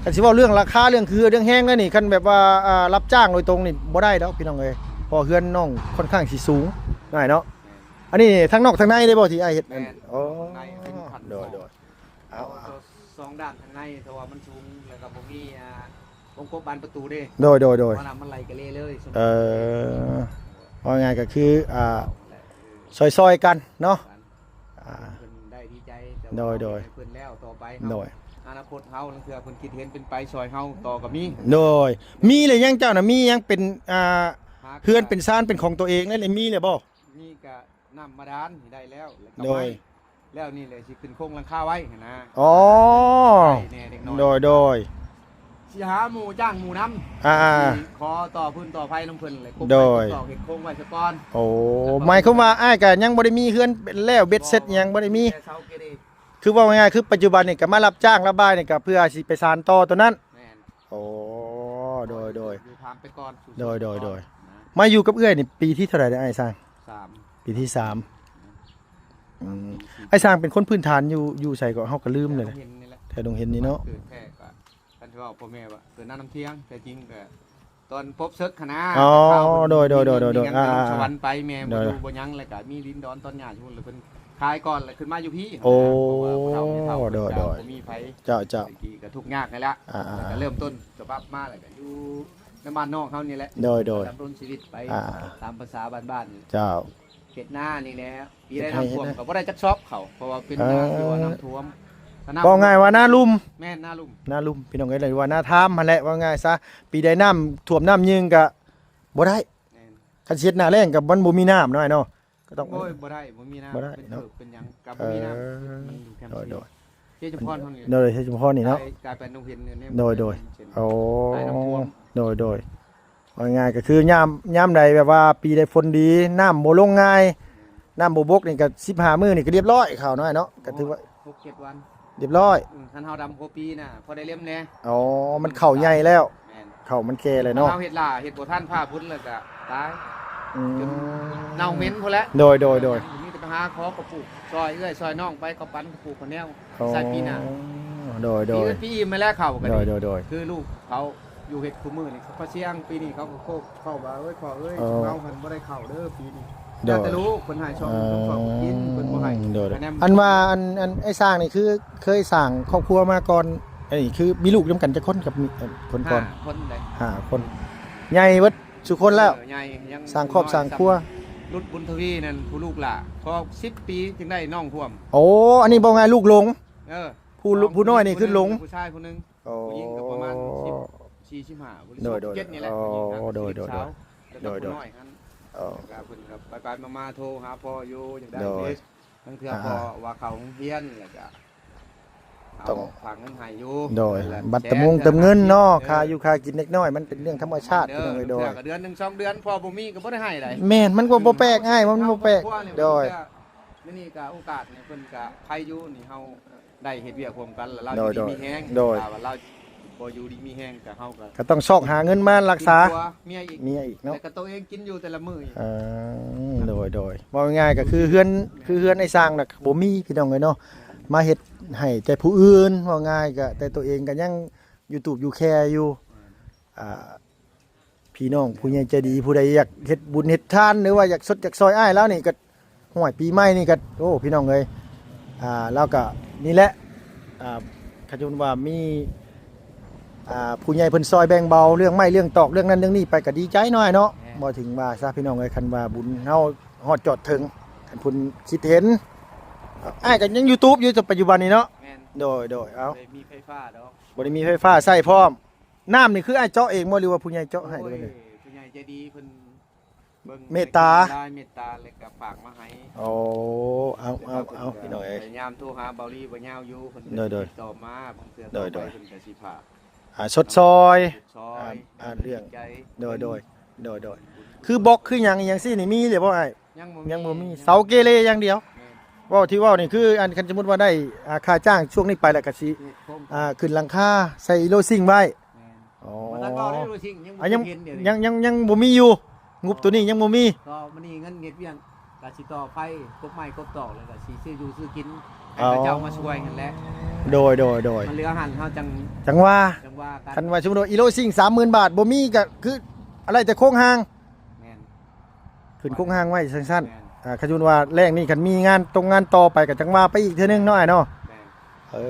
ຄັນຊິເວົ້າເລື່ອງລາຄາ ເລື່ອງເຮືອ ເລື່ອງແຮງແລ້ວນີ້ ຄັນແບບວ່າ ອ່າ ຮັບຈ້າງໂດຍຕົງນີ້ບໍ່ໄດ້ດອກພີ່ນ້ອງເອີຍ ເພາະເຮືອນນ້ອງຄ່ອນຂ້າງຊິສູງ ງ່າຍເນາະ. ອັນນີ້ທັງນອກທັງໃນເດ້ບໍ່ທີ່ອ້າຍເຮັດ? ແມ່ນ ອໍ ທັງໃນເປັນຂັ້ນ ໂດຍ ໂດຍ ເອົາ ເອົາ ເອົາສອງດ້ານທາງໃນ ເພາະວ່າມັນສູງ ແລ້ວກໍບໍ່ມີ ອ່າ ວົງກົບບານປະຕູເດ້. ໂດຍ ໂດຍ ໂດຍ ເພາະນ້ຳມັນໄຫຼກະເລເລີຍ. ເອີ ເວົ້າງ່າຍກໍຄື ອ່າ ຊ່ອຍໆກັນເນາະ ອ່າ ເພິ່ນໄດ້ດີໃຈ ແຕ່ວ່າ ໂດຍ ໂດຍ ເຮົາເຮັດໃຫ້ເພິ່ນແລ້ວ ຕໍ່ໄປເຮົາ ໂດຍ ອະນາຄົດເຮົາ ລາງເທື່ອເພິ່ນຄິດເຫັນເປັນໄປຊ່ອຍເຮົາຕໍ່ກໍມີ. ໂດຍ ມີແລ້ວຍັງເຈົ້ານະ ມີຍັງເປັນ ອ່າ ເຮືອນເປັນຊານເປັນຂອງຕົວເອງນັ້ນ ມີແລ້ວບໍ່? ມີກະນ້ຳບາດານນີ້ໄດ້ແລ້ວ ແລ້ວກໍ ໂດຍ ໄມ້ ແລ້ວນີ້ແຫຼະຊິຂຶ້ນໂຄງຫຼັງຄາໄວ້ຫັ້ນນະ. ອໍ ໄດ້ແດ່ເດັກນ້ອຍ ໂດຍ ໂດຍ ຊິຫາໝູ່ຈ້າງໝູ່ນຳ ອ່າໆ ຊິຂໍຕໍ່ພື້ນຕໍ່ໄພນຳເພິ່ນແຫຼະ ກົບໄມ້ ໂດຍ ກົບຕອກເຮັດໂຄງໄວ້ສະກ່ອນ. ໂອ້ ແລ້ວກໍ ໝາຍຄວາມວ່າອ້າຍກໍຍັງບໍ່ໄດ້ມີເຮືອນແລ້ວເບັດເສັດຫຍັງ ບໍ່ໄດ້ມີ ແຕ່ເສົາເກເລ ຄືເວົ້າງ່າຍໆ ຄືປັດຈຸບັນນີ້ກໍມາຮັບຈ້າງລະບາຍນີ້ກໍເພື່ອຊິໄປສານຕໍ່ຕົວນັ້ນ. ແມ່ນ ໂອ້ ໂດຍ ໂດຍ ຢູ່ຖາມໄປກ່ອນ ໂດຍ ໂດຍ ໂດຍ ມາຢູ່ກັບເອື້ອຍນີ້ປີທີເທົ່າໃດແລ້ວອ້າຍຊ້າງ? ສາມ ປີທີສາມ. ອືມ ອ້າຍຊ້າງເປັນຄົນພື້ນຖານຢູ່ ຢູ່ໃສກໍ ເຮົາກໍລືມແລ້ວ ແຖວດົງເຫັນນີ້ແຫຼະ ແຖວດົງເຫັນນີ້ເນາະ ເກີດແທ້ກໍ ຄັນຊິເວົ້າພໍ່ແມ່ວ່າເກີດນານ້ຳທຽງ ແທ້ຈິງກໍຕອນພົບເສິກຫັ້ນນາ. ອໍ ໂດຍ ໂດຍ ໂດຍ ໂດຍ ອ່າ ສະຫວັນໄປ ແມ່ບໍ່ຢູ່ ໂດຍ ບໍ່ຫຍັງ ແລ້ວກໍມີດິນດອນຕອນຫຍ້າຢູ່ພຸ້ນ ແລ້ວເພິ່ນຂາຍກ່ອນ ແລ້ວຂຶ້ນມາຢູ່ພີ້. ໂອ້ ເພາະວ່າຜູ້ເຖົ້າຜູ້ເຖົ້າເພິ່ນກໍ ໂດຍ ໂດຍ ບໍ່ມີໃຜ ເຈົ້າ ເຈົ້າ ແຕ່ກີ້ກໍທຸກຍາກຫັ້ນແຫຼະ ອ່າໆ ແລ້ວກໍເລີ່ມຕົ້ນສະບັບມາ ແລ້ວກໍຢູ່ໃນບ້ານນອກເຮົານີ້ແຫຼະ ໂດຍ ໂດຍ ດຳລົງຊີວິດໄປ ອ່າ ຕາມພາສາບ້ານໆ ເຈົ້າ ເຮັດນານີ້ແຫຼະ. ປີໃດນ້ຳຖ້ວມກໍບໍ່ໄດ້ຈັກຊອບເຂົ້າ ເພາະວ່າເປັນນາທີ່ວ່ານ້ຳຖ້ວມ ເວົ້າງ່າຍວ່ານາລຸ່ມ ແມ່ນນາລຸ່ມ ນາລຸ່ມ ພີ່ນ້ອງເອີຍ ຫຼືວ່ານາທາມຫັ້ນແຫຼະ ເວົ້າງ່າຍຊະ ປີໃດນ້ຳຖ້ວມນ້ຳຍິງກໍບໍ່ໄດ້. ແມ່ນ ຄັນຊິເຮັດໜ້າແລ້ງກໍມັນບໍ່ມີນ້ຳເນາະ ອ້າຍເນາະ ກໍຕ້ອງ ໂອ້ຍ ບໍ່ໄດ້ ບໍ່ມີນ້ຳ ບໍ່ໄດ້ ເປັນເນາະ ເພິກເປັນຫຍັງກໍ ເອີ ບໍ່ມີນ້ຳ ມັນຢູ່ແຄມ ໂດຍ ເຊ ໂດຍ ເຊຈຸມພອນເຮົານີ້ ໂດຍ ເຊຈຸມພອນນີ້ເນາະ ກາຍເປັນໂຮງຮຽນ ໂດຍ ໂດຍ ໂອ້ ນ້ຳຖ້ວມ ໂດຍ ໂດຍ ເວົ້າງ່າຍໆກໍຄືຍາມ ຍາມໃດແບບວ່າປີໃດຝົນດີ ນ້ຳບໍ່ລົງງ່າຍ ນ້ຳບໍ່ບົກນີ້ກໍສິບຫ້າມື້ນີ້ກໍລຽບຮ້ອຍ ເຂົ້ານ້ອຍເນາະ ກໍຖືວ່າ ຫົກເຈັດວັນ ລຽບຮ້ອຍ. ອືມ ຄັນເຮົາດຳຫົວປີນະ ພໍໄດ້ເລັມແດ່. ອໍ ມັນເຂົ້າໃຫຍ່ແລ້ວ ແມ່ນ ເຂົ້າມັນແກ່ແລ້ວເນາະ ເຮົາເຮັດຫຼ້າເຮັດບໍ່ທັນ ຟ້າຝົນແລ້ວກໍຕາຍ ອືມ ຈົນເນົ່າເໝັນພຸ້ນແຫຼະ. ໂດຍ ໂດຍ ໂດຍ ມີແຕ່ໄປຫາຂໍກໍປູກຊ່ອຍເອື້ອຍຊ່ອຍນ້ອງໄປ ກໍປັນກໍປູກຂ້າວໜຽວ ອໍ ໃສ່ປີໜ້າ. ໂດຍ ໂດຍ ປີອື່ນປີອີ່ມມາແລ້ວເຂົ້າກໍ ໂດຍ ໂດຍ ໂດຍ ຄືລູກເຂົາ ຢູ່ເຮັດຄູ່ມື້ນີ້ ເຂົາກໍສ່ຽງ ປີນີ້ເຂົາກໍໂຄກເຂົ້າວ່າ ເອີຍ ພໍ່ເອີຍ ອໍ ເຮົາຫັ້ນບໍ່ໄດ້ເຂົ້າເດີປີນີ້ ໂດຍ ແຕ່ລູກເພິ່ນໃຫ້ຊ່ອງໜຶ່ງ ເຂົາກໍກິນ ເພິ່ນບໍ່ໃຫ້ ໂດຍ ຄະແນນ ອັນວ່າ ອັນ ອັນອ້າຍຊ້າງນີ້ຄືເຄີຍສ້າງຄອບຄົວມາກ່ອນ ອັນນີ້ຄືມີລູກນຳກັນຈັກຄົນກັບ ເອີ ຄົນກ່ອນ? ຫ້າຄົນເດ້ ຫ້າຄົນ ໃຫຍ່ເບິດສູ່ຄົນແລ້ວ ເອີ ໃຫຍ່ ຍັງ ສ້າງຄອບສ້າງຄົວ ລຸດບຸນທະວີນັ້ນ ຜູ້ລູກຫຼ້າ ພໍສິບປີຈຶ່ງໄດ້ນ້ອງຮ່ວມ. ໂອ້ ອັນນີ້ເວົ້າງ່າຍລູກຫຼົງ ເອີ ຜູ້ ຜູ້ນ້ອຍນີ້ຄືຫຼົງ ຜູ້ຊາຍຜູ້ໜຶ່ງ ໂອ້ ຜູ້ຍິງກໍປະມານສິບສີ່ ສິບຫ້າ ໂດຍ ໂດຍ ສິບເຈັດນີ້ແຫຼະ ໂອ້ ຜູ້ຍິງນະ ໂດຍ ໂດຍ ສິບສາວ ໂດຍ ແລ້ວກໍ ໂດຍ ຜູ້ນ້ອຍຫັ້ນ ໂອ້ ແລ້ວກໍເພິ່ນກໍໄປໆມາໆໂທຫາພໍ່ຢູ່ ຢາກໄດ້ ໂດຍ ເດ ລາງເທື່ອ ອໍ ພໍ່ວ່າເຂົ້າໂຮງຮຽນ ແລ້ວກໍ ຕ້ອງ ເອົາຝາກເງິນໃຫ້ຢູ່ ໂດຍ ແລ້ວ ບັດຕະມຸງ ແສນ ເຕີມເງິນເນາະ ເທື່ອ ຄ່າຢູ່ຄ່າກິນເດັກນ້ອຍ ມັນເປັນເລື່ອງທຳມະຊາດ ເອີ ພີ່ນ້ອງເອີຍ ໂດຍ ລາງເທື່ອກໍເດືອນໜຶ່ງສອງເດືອນ ພໍ່ບໍ່ມີກໍບໍ່ໄດ້ໃຫ້ໃດ ແມ່ນ ມັນກໍບໍ່ແປກ ອ້າຍ ມັນບໍ່ແປກ ເຮົາກໍ ໂດຍ ມື້ນີ້ກໍໂອກາດນີ້ເພິ່ນກໍໃຜຢູ່ນີ້ ເຮົາ ໄດ້ເຮັດວຽກຮ່ວມກັນ ແລ້ວລາວ ໂດຍ ຢູ່ດີມີແຮງ ໂດຍ ຖ້າວ່າລາວບໍ່ຢູ່ດີມີແຮງ ກໍເຮົາກໍ ກໍຕ້ອງຊອກຫາເງິນມາລັກສາ ກິນຕົວເມຍອີກ ເມຍອີກເນາະ ແລ້ວກໍໂຕເອງກິນຢູ່ແຕ່ລະມື້ອີກ. ເອີ ໂດຍ ໂດຍ ເວົ້າງ່າຍໆກໍຄືເຮືອນ ຄືເຮືອນອ້າຍຊ້າງນະບໍ່ມີ ພີ່ນ້ອງເອີຍເນາະ ມາເຮັດໃຫ້ແຕ່ຜູ້ອື່ນ ເວົ້າງ່າຍກໍແຕ່ໂຕເອງກໍຍັງຢູ່ຕູບຢູ່ແຄຢູ່ ອ່າ ພີ່ນ້ອງຜູ້ໃຫຍ່ໃຈດີ ຜູ້ໃດຢາກເຮັດບຸນເຮັດທານ ຫຼືວ່າຢາກຊົດຢາກຊ່ອຍອ້າຍລາວນີ້ກໍ ຫ້ວຍ ປີໃໝ່ນີ້ກໍ ໂອ້ ພີ່ນ້ອງເອີຍ ອ່າ ລາວກໍນີ້ແຫຼະ ອ່າ ຄັນສົມມຸດວ່າມີ ອ່າ ຜູ້ໃຫຍ່ເພິ່ນຊ່ອຍແບ່ງເບົາເລື່ອງໄມ້ເລື່ອງຕອກ ເລື່ອງນັ້ນເລື່ອງນີ້ໄປກໍດີໃຈເນາະ ອ້າຍເນາະ ແມ່ນ ບໍ່ເຖິງວ່າຊະ ພີ່ນ້ອງເອີຍ ຄັນວ່າບຸນເຮົາຮອດຈອດເຖິງ ຄັນເພິ່ນຄິດເຫັນ ອ້າຍກໍຍັງຢູ່ຕູບຢູ່ປັດຈຸບັນນີ້ເນາະ ແມ່ນ ໂດຍ ໂດຍ ເອົາ ໄດ້ມີໄຟຟ້າດອກ ບໍ່ໄດ້ມີໄຟຟ້າໃຊ້ພ້ອມ ນ້ຳນີ້ຄືອ້າຍເຈາະເອງບໍ່ ຫຼືວ່າຜູ້ໃຫຍ່ເຈາະໃຫ້? ໂອ້ຍ ຜູ້ໃຫຍ່ໃຈດີເພິ່ນເບິ່ງ ເມດຕາ ເມດຕາ ແລ້ວກໍຝາກມາໃຫ້ ໂອ້ ເອົາ ເອົາ ເອົາ ພີ່ນ້ອງເອີຍ ພະຍາຍາມໂທຫາເບົາລີບໍ່ຍາວຢູ່ ເພິ່ນກໍ ໂດຍ ໂດຍ ຕິດຕໍ່ມາ ບາງເທື່ອ ໂດຍ ຕໍ່ໄປ ໂດຍ ເພິ່ນກໍຊິພາ ອ່າ ຊົດຊ່ອຍ ຊົດຊ່ອຍ ອ່າ ເລື່ອງ ໂດຍ ໂດຍ ໂດຍ ໂດຍ ຄືບລັອກຄືຫຍັງອີ່ຫຍັງຊີ້ນີ້ມີແລ້ວບໍ່ອ້າຍ? ຍັງບໍ່ມີ ຍັງບໍ່ມີ ເສົາເກເລຢ່າງດຽວ ແມ່ນ ເວົ້າທີ່ເວົ້ານີ້ຄື ອັນ ຄັນສົມມຸດວ່າໄດ້ ອ່າ ຄ່າຈ້າງຊ່ວງນີ້ໄປແລ້ວກໍຊິ ເຮັດໂຄງ ອ່າ ຂຶ້ນຫຼັງຄາໃສ່ອີໂລຊິງໄວ້. ແມ່ນ. ອໍ ບໍ່ທັນເວົ້າເດ້ ອີໂລຊິງຍັງບໍ່ ອ່າ ຍັງ ເຫັນເດ້ ຍັງ ຍັງ ຍັງບໍ່ມີຢູ່ ງົບໂຕນີ້ຍັງບໍ່ມີ. ຕໍ່ມື້ນີ້ເງິນເຮັດວຽກ ກະຊິຕໍ່ໄຟ ກົບໄມ້ກົບຕອກ ແລ້ວກະຊິຊື້ຢູ່ຊື້ກິນ ໃຫ້ເຂົາເຈົ້າມາຊ່ວຍຫັ້ນແຫຼະ. ໂດຍ ໂດຍ ໂດຍ. ມັນເຫຼືອຫັ້ນເຮົາຈັ່ງ ຈັ່ງວ່າ ຈັ່ງວ່າກັນ. ຄັນວ່າສົມມຸດວ່າອີໂລຊິງສາມໝື່ນບາດ ບໍ່ມີກະຄືອາໄລແຕ່ໂຄງຮ່າງ. ແມ່ນ. ຂຶ້ນໂຄງຮ່າງໄວ້ຊັ້ນໆ. ແມ່ນ. ອ່າ ຄັນສົມມຸດວ່າແລ້ງນີ້ຄັນມີງານຕົງງານຕໍ່ໄປກະຈັ່ງວ່າໄປອີກເທື່ອໜຶ່ງເນາະອ້າຍເນາະ. ແມ່ນ. ເອີ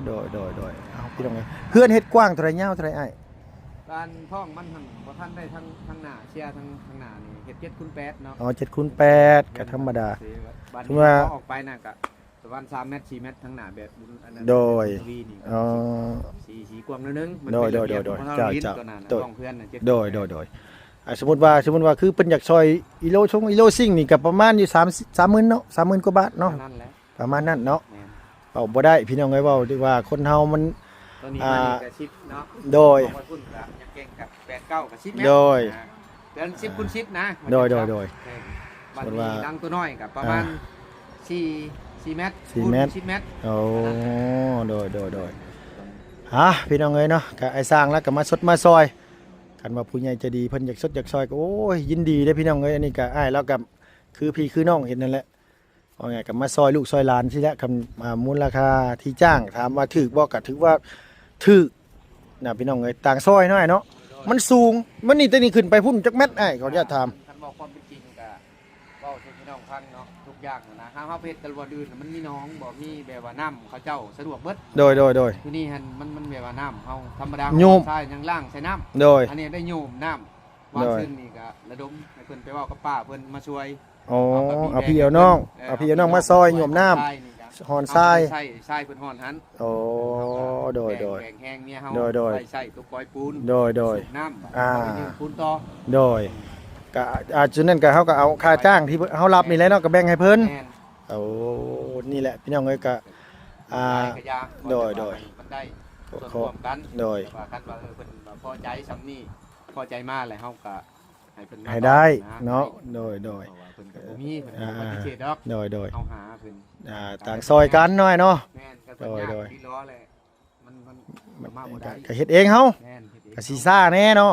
ໂດຍ ໂດຍ ໂດຍ. ເອົາ ພີ່ນ້ອງເອີຍ ເຮືອນເຮັດກວ້າງເທົ່າໃດ ຍາວເທົ່າໃດອ້າຍ? ການທ້ອງມັນຫັ້ນບໍ່ທັນໄດ້ທາງ ທາງໜ້າ ເຊຍທາງ ທາງໜ້ານີ້ເຮັດເຈັດຄູນແປດເນາະ. ອໍ ເຈັດຄູນແປດ ກໍທຳມະດາ. ບາດນີ້ ສົມມຸດວ່າ ເຮົາອອກໄປນະ ກະປະມານສາມແມັດ ສີ່ແມັດ ທາງໜ້າແບບ ອັນນັ້ນ. ໂດຍ. ອໍ ສີ ສີກວ້າງໜ້ອຍໜຶ່ງ. ໂດຍ ໂດຍ ໂດຍ ໂດຍ. ເຈົ້າ ເຈົ້າ. ໂດຍ ໂດຍ ໂດຍ. ອ່າ ສົມມຸດວ່າ ສົມມຸດວ່າຄືເພິ່ນຢາກຊ່ອຍອີໂລຊົງອີໂລຊິງນີ້ກໍປະມານຢູ່ສາມ ສາມໝື່ນເນາະ ສາມໝື່ນກວ່າບາດເນາະ. ປະມານນັ້ນແຫຼະ. ປະມານນັ້ນເນາະ. ແມ່ນ. ເວົ້າບໍ່ໄດ້ພີ່ນ້ອງເອີຍ ເວົ້າວ່າຄົນເຮົາມັນ ຕອນນີ້ ອ່າ ມັນກໍສິບເນາະ. ໂດຍ. ຂອງໄປພຸ້ນກໍຍັງເກັ່ງກັບແປດເກົ້າກໍສິບແມັດ. ໂດຍ. ອ່າ ເປັນສິບຄູນສິບນະ. ໂດຍ ໂດຍ ໂດຍ. ບັດນີ້ຫຼັງຕົວນ້ອຍກໍປະມານ ອ່າ ສີ່ ສີ່ແມັດ ສີ່ແມັດ ຄູນສິບແມັດ. ໂອ້ ໂດຍ ໂດຍ ໂດຍ. ອ່າ ພີ່ນ້ອງເອີຍເນາະ ກໍອ້າຍຊ່າງລາວກໍມາຊົດມາຊ່ອຍ ຄັນວ່າຜູ້ໃຫຍ່ໃຈດີເພິ່ນຢາກຊົດຢາກຊ່ອຍກໍ ໂອ້ຍ ຍິນດີເດ້ພີ່ນ້ອງເອີຍ. ອັນນີ້ກໍອ້າຍລາວກໍຄືພີ່ຄືນ້ອງເຫັນນັ້ນແຫຼະ. ເວົ້າງ່າຍກໍມາຊ່ອຍລູກຊ່ອຍຫຼານຊີ້ແຫຼະ. ຄຳ ອ່າ ມູນລະຄ່າທີ່ຈ້າງ ຖາມວ່າຖືກບໍ່ ກໍຖືກວ່າຖືກນະພີ່ນ້ອງເອີຍ. ຕ່າງຊອຍເນາະອ້າຍເນາະ ມັນສູງ ມັນນີ້ແຕ່ນີ້ຂຶ້ນໄປພຸ້ນຈັກແມັດອ້າຍ ຂໍອະນຸຍາດຖາມ. ຄັນເວົ້າຄວາມເປັນຈິງກໍເວົ້າສູ່ພີ່ນ້ອງຟັງເນາະ ທຸກຢ່າງນະ ເຮົາ ເຮົາໄປເຮັດແຕ່ລະບ່ອນອື່ນ ມັນມີໜອງບໍ່ ມີແບບວ່ານ້ຳເຂົາເຈົ້າສະດວກເບິດ. ໂດຍ ໂດຍ ໂດຍ. ຢູ່ນີ້ຫັ້ນ ມັນ ມັນແບບວ່ານ້ຳເຮົາທຳມະດາ ໂຍມ ຊາຍຍັງລ້າງໃສ່ນ້ຳ. ໂດຍ. ອັນນີ້ໄດ້ໂຍມນ້ຳ ວາງ ໂດຍ ຊືນນີ້ກໍລະດົມໃຫ້ເພິ່ນໄປເວົ້າກັບປ້າເພິ່ນມາຊ່ວຍ. ອໍ ເອົາພີ່ເອົານ້ອງ ເອົາພີ່ເອົານ້ອງມາຊ່ອຍໂຍມນ້ຳ ຮ້ອນຊາຍ ເອົາໄປໃຊ້ ຊາຍເພິ່ນຮ້ອນຫັ້ນ. ໂອ້ ໂດຍ ໂດຍ ແບ່ງແຮງເມຍເຮົາ ໂດຍ ໂດຍ ໄປໃຊ້ຕົວກອຍປູນ ໂດຍ ໂດຍ ສູບນ້ຳ ອ່າ ໄປຢືມປູນຕໍ່. ໂດຍ ກະ ອ່າ ຈຸດນັ້ນກະເຮົາກະເອົາຄ່າຈ້າງທີ່ເຮົາຮັບນີ້ແຫຼະເນາະ ກະແບ່ງໃຫ້ເພິ່ນ. ແມ່ນ. ໂອ້ ນີ້ແຫຼະພີ່ນ້ອງເອີຍ ກະ ອ່າ ຫຼາຍກະຢ່າ ໂດຍ ໂດຍ ມັນໄດ້ສ່ວນຮ່ວມກັນ. ໂດຍ ແຕ່ວ່າຄັນວ່າ ເອີ ເພິ່ນພໍໃຈສ່ຳນີ້ ພໍໃຈມາແລ້ວ ເຮົາກະ ໃຫ້ເພິ່ນມາ ໃຫ້ໄດ້ເນາະ. ໂດຍ ໂດຍ. ເພາະວ່າເພິ່ນກໍບໍ່ມີ ເພິ່ນກໍບໍ່ປະຕິເສດດອກ. ໂດຍ ໂດຍ. ເຮົາຫາເພິ່ນ ອ່າ ຕ່າງຊ່ອຍກັນເນາະ ເນາະ. ແມ່ນ. ຄັນເພິ່ນ ໂດຍ ຢາກ ໂດຍ ອີ່ຫຼີແລ້ວ ມັນ ມັນ ມັນກໍມາບໍ່ໄດ້ ກໍເຮັດເອງເຮົາ ແມ່ນ ເຮັດເອງ ກໍຊິຊ້າແດ່ເນາະ.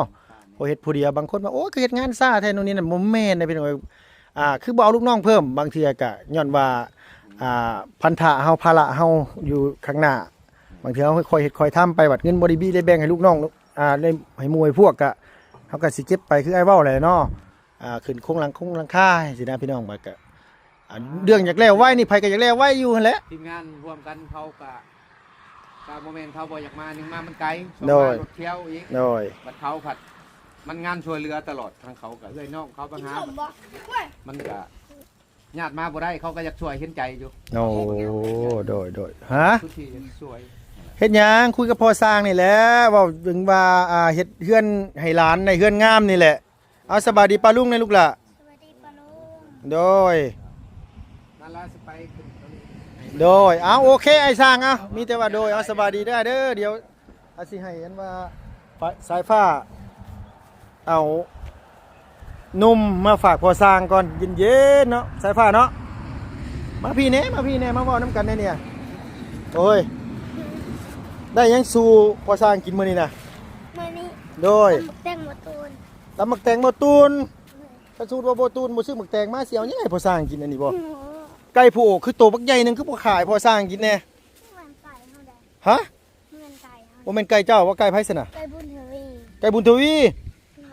ເພາະເຮັດຜູ້ດຽວ ບາງຄົນວ່າ ໂອ້ຍ ຄືເຮັດງານຊ້າແທ້ ໂນ່ນນີ້ນັ້ນ ບໍ່ແມ່ນເດ້ພີ່ນ້ອງເອີຍ. ອ່າ ຄືບໍ່ເອົາລູກນ້ອງເພີ່ມ ບາງເທື່ອກໍຍ້ອນວ່າ ອ່າ ພັນທະເຮົາ ພາລະເຮົາຢູ່ຂ້າງໜ້າ ບາງເທື່ອເຮົາຄ່ອຍເຮັດຄ່ອຍທຳໄປ ບັດເງິນບໍ່ໄດ້ບີໄດ້ແບ່ງໃຫ້ລູກນ້ອງ ອ່າ ໄດ້ໃຫ້ໝູ່ໃຫ້ພວກ ກະ ເຮົາກະຊິເກັບໄປ ຄືອ້າຍເວົ້າແຫຼະເນາະ. ອ່າ ຂຶ້ນໂຄງຫຼັງ ໂຄງຫຼັງຄາ ຊີ້ນະພີ່ນ້ອງ. ມັນກະ ອ່າ ເລື່ອງຢາກແລ້ວໄວນີ້ ໃຜກໍຢາກແລ້ວໄວຢູ່ຫັ້ນແຫຼະ. ທີມງານຮ່ວມກັນເຂົາກະ ກະບໍ່ແມ່ນເຂົາບໍ່ຢາກມາ ໜຶ່ງມາມັນໄກ ສອງ ໂດຍ ມາລົດທ່ຽວອີກ. ໂດຍ. ບັດເຂົາພັດ ມັນງານຊ່ວຍເຫຼືອຕະຫຼອດ ທາງເຂົາກະເອື້ອຍນ້ອງເຂົາມາຫາ ມັນກະ ຍາດມາບໍ່ໄດ້ ເຂົາກໍຢາກຊ່ວຍ ເຫັນໃຈຢູ່. ໂອ້ ໂດຍ ໂດຍ. ຮະ? ສຸດທີ່ຈະຊ່ວຍ. ເຮັດຫຍັງ? ຄຸຍກັບພໍ່ຊ່າງນີ້ແຫຼະ ເວົ້າເຖິງວ່າ ອ່າ ເຮັດເຮືອນໃຫ້ຫຼານ ໃນເຮືອນງາມນີ້ແຫຼະ. ເອົາ ສະບາຍດີປ້າລຸງແດ່ລູກຫຼ້າ. ສະບາຍດີປ້າລຸງ. ໂດຍ. ນັ້ນລະ ຊິໄປຂຶ້ນ ໂດຍ. ເອົາ ໂອເຄ ອ້າຍຊ່າງ ເອົາ ມີແຕ່ວ່າ ໂດຍ. ເອົາ ສະບາຍດີເດີ ເດີ ດຽວ ອາ ຊິໃຫ້ອັນວ່າ ສາຍຟ້າ ເອົານົມມາຝາກພໍ່ຊ່າງກ່ອນ ເຢັນໆເນາະ ສາຍຟ້າເນາະ. ມາພີ້ແດ່ ມາພີ້ແດ່ ມາເວົ້ານຳກັນແດ່ນີ້. ໂອ້ຍ ໄດ້ຫຍັງສູ່ພໍ່ຊ່າງກິນມື້ນີ້ນະ? ມື້ນີ້ ໂດຍ ຕຳບັກແຕງບໍ່ຕູນ ຕຳບັກແຕງບໍ່ຕູນ. ໂດຍ. ຄັນສົມມຸດວ່າບໍ່ຕູນ ບໍ່ຊື້ບັກແຕງມາ ຊິເອົາຫຍັງໃຫ້ພໍ່ຊ່າງກິນອັນນີ້ບໍ່? ໂອ້ ໄກ່ຜູ້ໂອ ຄືໂຕບັກໃຫຍ່ໜຶ່ງ ຄືບໍ່ຂາຍພໍ່ຊ່າງກິນແດ່? ເໝືອນໄກ່ເຮົາໃດ. ຮະ? ເໝືອນໄກ່ເຮົາ. ບໍ່ແມ່ນໄກ່ເຈົ້າ ວ່າໄກ່ໃຜຊັ້ນນະ? ໄກ່ບຸນທະວີ. ໄກ່ບຸນທະວີ?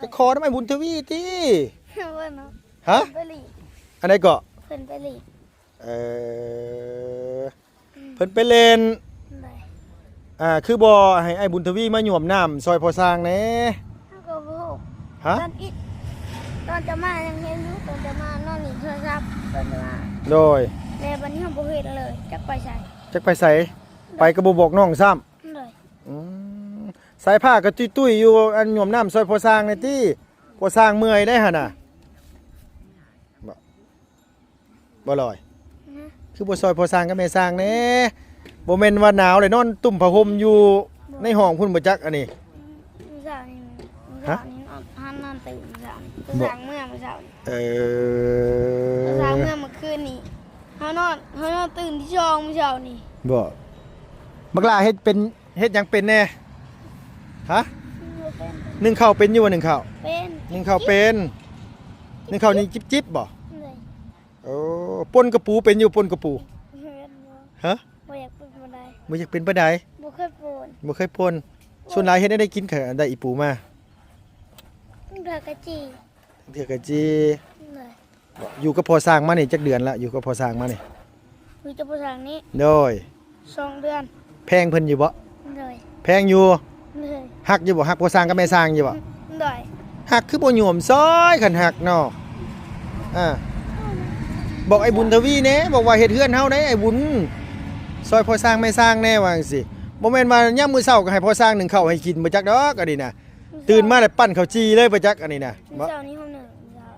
ໂດຍ. ໄປຂໍນຳອ້າຍບຸນທະວີຕິ. ເພິ່ນເນາະ. ຮະ? ເພິ່ນໄປຫຼິ້ນ. ອັນໃດເກາະ? ເພິ່ນໄປຫຼິ້ນ. ເອີ ເພິ່ນໄປຫຼິ້ນ. ໂດຍ. ອ່າ ຄືບໍ່ໃຫ້ອ້າຍບຸນທະວີມາຍວມນ້ຳຊ່ອຍພໍ່ຊ່າງແດ່? ເຮົາກໍບໍ່ຮູ້. ຮະ? ຕອນອີກ ຕອນຈະມາຍັງເຫັນຢູ່ ຕອນຈະມານອນຫຼິ້ນໂທລະສັບ ຕອນຈະມາ. ໂດຍ. ແຕ່ບັດນີ້ເຮົາບໍ່ເຫັນເລີຍ ຈັກໄປໃສ ຈັກໄປໃສ. ໂດຍ. ໄປກໍບໍ່ບອກນ້ອງຊ້ຳ. ໂດຍ. ອືມ ສາຍຟ້າກໍຕຸ້ຍໆຢູ່ ອັນຍວມນ້ຳຊ່ອຍພໍ່ຊ່າງແດ່ຕິ ພໍ່ຊ່າງເມື່ອຍໄດຫັ້ນນະ. ບໍ່ ບໍ່ລອຍ. ຮະ? ຄືບໍ່ຊ່ອຍພໍ່ຊ່າງກັບແມ່ຊ່າງແດ່? ບໍ່ແມ່ນວ່າໜາວແລ້ວນອນຕຸ້ມຜ້າຫົ່ມຢູ່ ບໍ່ ໃນຫ້ອງພຸ້ນບໍ່ຈັກອັນນີ້. ອືມ ມື້ເຊົ້ານີ້ ມື້ເຊົ້ານີ້ນອນ ຫານອນຕື່ນມື້ເຊົ້ານີ້ ພໍ່ຊ່າງເມື່ອມື້ເຊົ້ານີ້. ເອີ ພໍ່ຊ່າງເມື່ອມື້ຄືນນີ້. ເຮົານອນ ເຮົານອນຕື່ນທີສອງມື້ເຊົ້ານີ້. ບໍ່. ບັກຫຼ້າເຮັດເປັນ ເຮັດຫຍັງເປັນແດ່? ຮະ? ໜຶ້ງເຂົ້າເປັນຢູ່ບໍ່? ໜຶ້ງເຂົ້າ ເປັນ ໜຶ້ງເຂົ້າເປັນ. ໜຶ້ງເຂົ້ານີ້ຈິບໆບໍ່? ໂອ້ ປົ່ນກະປູເປັນຢູ່? ປົ່ນກະປູ. ຮະ? ບໍ່ຢາກເປັນປານໃດ. ບໍ່ຢາກເປັນປານໃດ? ບໍ່ເຄີຍປົ່ນ. ບໍ່ເຄີຍປົ່ນ. ສ່ວນຫຼາຍເຮັດແນວໃດກິນ ຄັນໄດ້ອີປູມາ? ເທື່ອກະຈີ່ ເທື່ອກະຈີ່. ຢູ່ກັບພໍ່ຊ່າງມານີ້ຈັກເດືອນລະ? ຢູ່ກັບພໍ່ຊ່າງມານີ້ ຢູ່ກັບພໍ່ຊ່າງນີ້. ໂດຍ. ສອງເດືອນ. ແພງເພິ່ນຢູ່ບໍ່? ໂດຍ. ແພງຢູ່. ໂດຍ. ຮັກຢູ່ບໍ່? ຮັກພໍ່ຊ່າງກັບແມ່ຊ່າງຢູ່ບໍ່? ໂດຍ. ຮັກຄືບໍ່ໂຍມຊ່ອຍ ຄັນຮັກເນາະ. ອ່າ ບອກອ້າຍບຸນທະວີແດ່ ບອກວ່າເຮັດເຮືອນເຮົາໄດ໋ອ້າຍບຸນ ຊ່ອຍພໍ່ຊ່າງແມ່ຊ່າງແດ່ ວ່າຈັ່ງຊີ້. ບໍ່ແມ່ນວ່າຍາມມື້ເຊົ້າກໍໃຫ້ພໍ່ຊ່າງໜຶ້ງເຂົ້າໃຫ້ກິນ ບໍ່ຈັກດອກອັນນີ້ນະ. ຕື່ນມາແລ້ວປັ້ນເຂົ້າຈີ່ເລີຍບໍ່ຈັກອັນນີ້ນະ. ມື້ເຊົ້ານີ້ເຮົາໜຶ້ງ.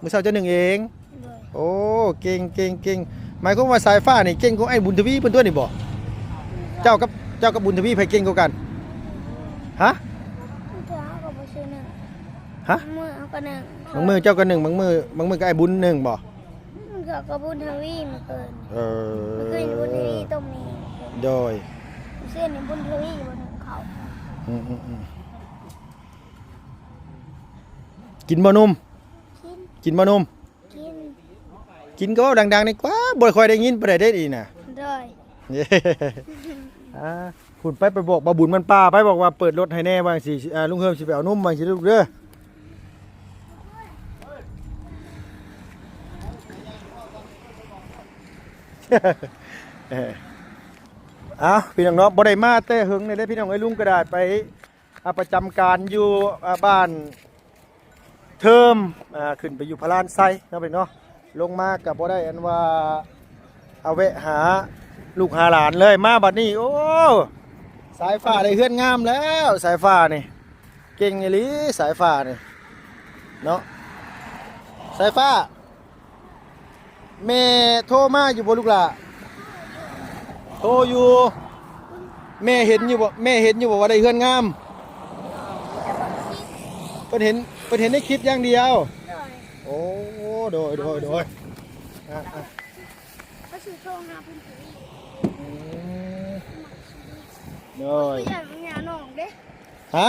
ມື້ເຊົ້າເຈົ້າໜຶ້ງເອງ? ໂດຍ. ໂອ້ ເກັ່ງ ເກັ່ງ ເກັ່ງ. ໝາຍຄວາມວ່າສາຍຟ້ານີ້ເກັ່ງກວ່າອ້າຍບຸນທະວີເພິ່ນຕົວະນີ້ບໍ່? ເຈົ້າກັບ ເຈົ້າກັບບຸນທະວີໃຜເກັ່ງກວ່າກັນ? ຮະ? ບາງເທື່ອເຮົາກໍບໍ່ຊື່ໜຶ້ງ. ຮະ? ບາງມື້ເຮົາກໍໜຶ້ງ. ບາງມື້ເຈົ້າກໍໜຶ້ງ ບາງມື້ ບາງມື້ກໍອ້າຍບຸນໜຶ້ງບໍ່? ບາງເທື່ອກໍບຸນທະວີມື້ຄືນ. ເອີ ມື້ຄືນບຸນທະວີຕົ້ມໝີ່. ໂດຍ. ມື້ຊືນນີ້ບຸນທະວີບໍ່ໜຶ້ງເຂົ້າ. ອືມໆໆ. ກິນບໍ່ນົມ? ກິນ. ກິນບໍ່ນົມ? ກິນ. ກິນກໍເວົ້າດັງໆດີກວ່າ ບໍ່ຄ່ອຍໄດ້ຍິນປານໃດເດ້ນີ້ນະ. ໂດຍ. ອ່າ ພຸ້ນໄປ ໄປບອກບ່າວບຸນມັນປ່າ ໄປບອກວ່າເປີດລົດໃຫ້ແດ່ ວ່າຈັ່ງຊີ້. ອ່າ ລຸງເຮີມຊິໄປເອົານົມ ວ່າຈັ່ງຊີ້ລູກເດີ. ເອົາ ພີ່ນ້ອງເນາະ ບໍ່ໄດ້ມາແຕ່ເຫິງແລ້ວເດ້ພີ່ນ້ອງເອີຍ. ລຸງກໍໄດ້ໄປ ອ່າ ປະຈຳການຢູ່ ອ່າ ບ້ານເທີມ ອ່າ ຂຶ້ນໄປຢູ່ພະລານໄຊເນາະ ພີ່ນ້ອງເນາະ. ລົງມາກໍບໍ່ໄດ້ອັນວ່າເອົາແວະຫາລູກຫາຫຼານເລີຍ. ມາບັດນີ້ ໂອ້ ສາຍຟ້າໄດ້ເຮືອນງາມແລ້ວ. ສາຍຟ້ານີ້ເກັ່ງອີ່ຫຼີ ສາຍຟ້ານີ້ເນາະ. ສາຍຟ້າ ແມ່ໂທມາຢູ່ບໍ່ລູກຫຼ້າ? ໂທຢູ່. ແມ່ເຫັນຢູ່ບໍ່? ແມ່ເຫັນຢູ່ບໍ່ວ່າໄດ້ເຮືອນງາມ? ເພິ່ນເຫັນ ເພິ່ນເຫັນໃນຄລິບຢ່າງດຽວ. ໂດຍ. ໂອ້ ໂດຍ ໂດຍ ໂດຍ. ອ່ະ ອ່ະ ກໍຊິໂທຫາເພິ່ນ. ອືມ ໂດຍ. ຫານ້ອງເດ້. ຮະ?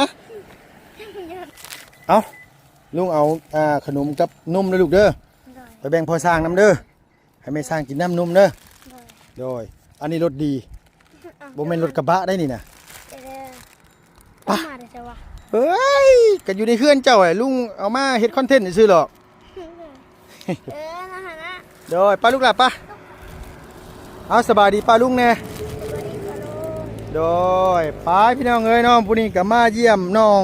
ເອົ້າ ລຸງເອົາ ອ່າ ຂະໜົມກັບນົມເດີລູກເດີ. ໂດຍ. ໄປແບ່ງພໍ່ຊ່າງນຳເດີ ໃຫ້ແມ່ຊ່າງກິນນ້ຳນົມເດີ. ໂດຍ. ໂດຍ. ອັນນີ້ລົດດີ ບໍ່ແມ່ນລົດກະບະໄດ໋ນີ້ນະ. ເອີ ປະ ມາແຕ່ໃສວະ? ເອີຍ ກໍຢູ່ໃນເຮືອນເຈົ້າແຫຼະ ລຸງເອົາມາເຮັດຄອນເທັນຊື່ໆດອກ. ເອີ ນັ້ນຫັ້ນນະ. ໂດຍ. ໄປລູກຫຼ້າ ໄປ. ເອົາ ສະບາຍດີປ້າລຸງແດ່. ສະບາຍດີປ້າລຸງ. ໂດຍ. ໄປພີ່ນ້ອງເອີຍເນາະ ຜູ້ນີ້ກໍມາຢ້ຽມນ້ອງ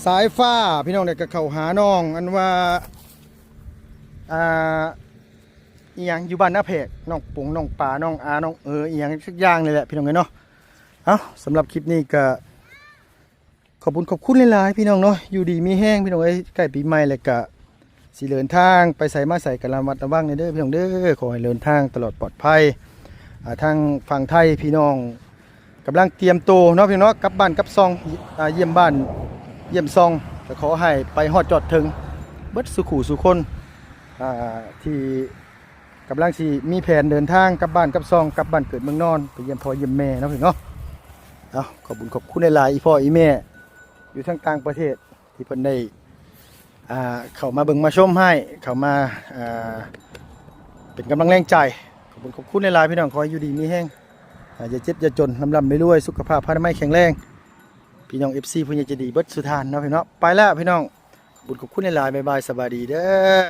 ສາຍຟ້າ ພີ່ນ້ອງ ແລ້ວກໍເຂົ້າຫານ້ອງ ອັນວ່າ ອ່າ ອີ່ຫຍັງ ຢູ່ບ້ານນາແພກ ນ້ອງປົງ ນ້ອງປາ ນ້ອງອາ ນ້ອງເອີ ອີ່ຫຍັງສັກຢ່າງນີ້ແຫຼະ ພີ່ນ້ອງເອີຍເນາະ. ເອົ້າ ສຳລັບຄລິບນີ້ກໍ ຂອບຄຸນຂອບຄຸນຫຼາຍໆ ພີ່ນ້ອງເນາະ. ຢູ່ດີມີແຮງ ພີ່ນ້ອງເອີຍ ໃກ້ປີໃໝ່ແລ້ວກະຊິເດີນທາງໄປໃສມາໃສກະລະມັດລະວັງແດ່ເດີ ພີ່ນ້ອງເດີ. ຂໍໃຫ້ເດີນທາງຕະຫຼອດປອດໄພ. ອ່າ ທາງຝັ່ງໄທ ພີ່ນ້ອງກຳລັງຕຽມໂຕເນາະ ພີ່ນ້ອງເນາະ ກັບບ້ານກັບຊ່ອງ ອ່າ ຢ້ຽມບ້ານຢ້ຽມຊ່ອງ ກໍຂໍໃຫ້ໄປຮອດຈອດເຖິງເບິດສູ່ຄູ່ສູ່ຄົນ ອ່າ ທີ່ ກຳລັງຊິມີແຜນເດີນທາງກັບບ້ານກັບຊ່ອງ ກັບບ້ານເກີດເມືອງນອນ ໄປຢ້ຽມພໍ່ຢ້ຽມແມ່ເນາະ ພີ່ນ້ອງເນາະ. ເອົາ ຂອບບຸນຂອບຄຸນຫຼາຍໆ ອີ່ພໍ່ອີ່ແມ່ຢູ່ທາງຕ່າງປະເທດ ທີ່ເພິ່ນໄດ້ ອ່າ ເຂົ້າມາເບິ່ງມາຊົມໃຫ້ ເຂົ້າມາ ອ່າ ເປັນກຳລັງແຮງໃຈ. ຂອບບຸນຂອບຄຸນຫຼາຍໆ ພີ່ນ້ອງ ຂໍໃຫ້ຢູ່ດີມີແຮງ ອ່າ ຢ່າເຈັບຢ່າຈົນ ລ່ຳໆລວຍໆ ສຸຂະພາບພະນາໄມແຂງແຮງ ພີ່ນ້ອງ ເອັຟຊີ ຜູ້ໃຫຍ່ໃຈດີເບິດສູ່ທ່ານເນາະ ພີ່ນ້ອງ. ໄປແລ້ວ ພີ່ນ້ອງ ຂອບບຸນຂອບຄຸນຫຼາຍໆ ບາຍບາຍ ສະບາຍດີເດີ.